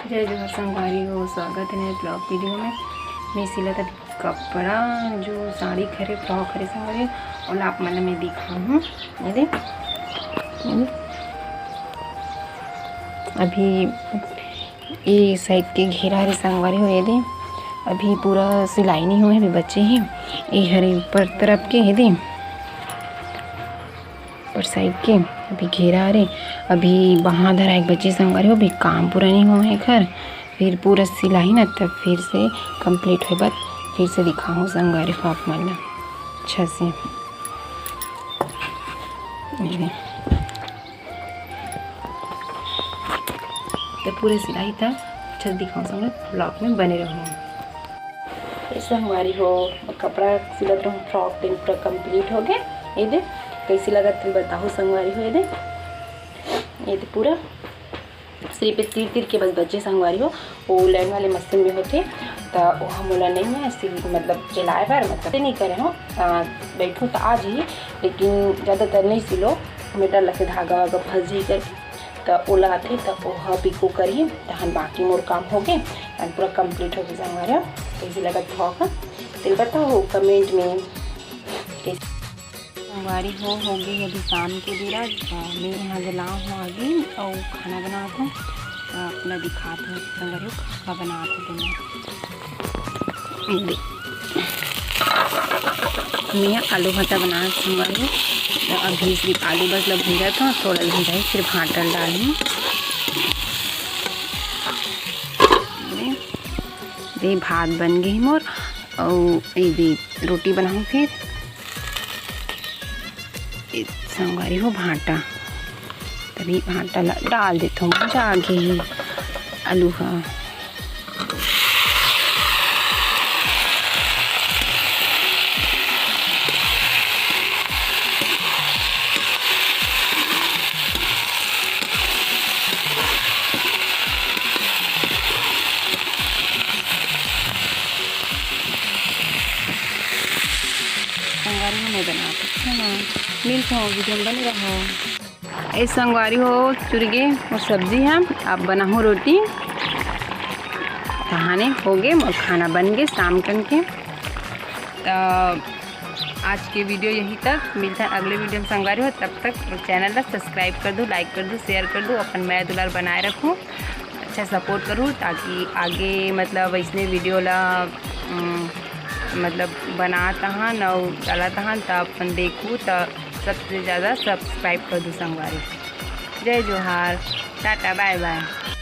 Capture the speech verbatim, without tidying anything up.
जय जोहार संगवारी हो, स्वागत हे नए vlog video में। मैं सिलत हँव कपड़ा, जो साड़ी हरे, frock हरे संगवारी, ओला आप मन ल मैं दिखाहूँ। ये दे, ये दे। अभी ये side के घेरा हरे संगवारी हो, ये दे। अभी पूरा सिलाई नहीं होए, अभी बचे हे। ये हरे ऊपर तरफ के, ये दे। ऊपर side के अभी घेरा हरे, अभी बाँह धराए के बचे संगवारी हो, अभी काम पूरा नहीं होए हे एकर। फिर पूरा सिलाई ना, तब फिर से complete होए बाद फिर से दिखाहूँ संगवारी हो आप मन ला अच्छा से। ये दे। तो पूरे सिलाई तक अच्छा से दिखाहूँ संगवारी, vlog में बने रहू। ये संगवारी हो, कपड़ा सिलत रहूँ, frock तेन पूरा complete हो गए। ये दे, कैसे लगत हे बताहू संगवारी हो। ये दे, ये दे पूरा सिर्फ तीर तीर के बस बचे संगवारी हो। वो line वाले machine में होथे, त वो हम ओला नहीं है सिल, मतलब सिलाए बर, मतलब नहीं करे हो। आ, बैठू त आ जाही, लेकिन ज़्यादातर नहीं सिलो, हमें डर लगथे धागा वागा फंस जाही करके। त ओला आथे, त ओहा पिको करही, तहन बाकी मोर काम हो गे, तहन पूरा complete हो गे संगवारी हो। कैसे लगत हे frock? तेल बताओ comment में। संगवारी हो, हो गे अभी शाम के बेरा। अ, मैं यहाँ जलाव हूँ आगी अउ खाना बनात हूँ। अ, अपना दिखात हूँ संगवारी हो, का बनात हूँ तेन। ये दे। मैं आलू भाटा बनात हूँ संगवारी हो। तो अभी सिर्फ आलू बस ल भूंजत हूँ, थोड़ा भूंजाही, फिर भाटा ल डालहूँ। ये दे, भात बन गे मोर, अउ ये दे रोटी बनाहूँ फिर। ए, संगवारी हो भाटा, तभी भाटा ला डाल देथों, जागे ही आलू हा। संगवारी हो मैं बनात हूँ ना, मिलत हूँ video में, बने रहो। ए संगवारी हो, चुरगे मोर सब्जी है, अब बनाहूँ रोटी। तहाने हो गे मोर खाना बन गे शाम कन के। तो आज के video यही तक, मिलत है अगले video में संगवारी हो। तब तक channel ला subscribe कर दो, like कर दो, share कर दो, अपन मया दुलार बनाए रखो, अच्छा support करो, ताकि आगे मतलब ऐसने video ला, उम, मतलब बनात हन अउ डालत हन, त अपन देखू त सबसे ज़्यादा subscribe कर दू संगवारी। जय जोहार, टाटा, bye bye।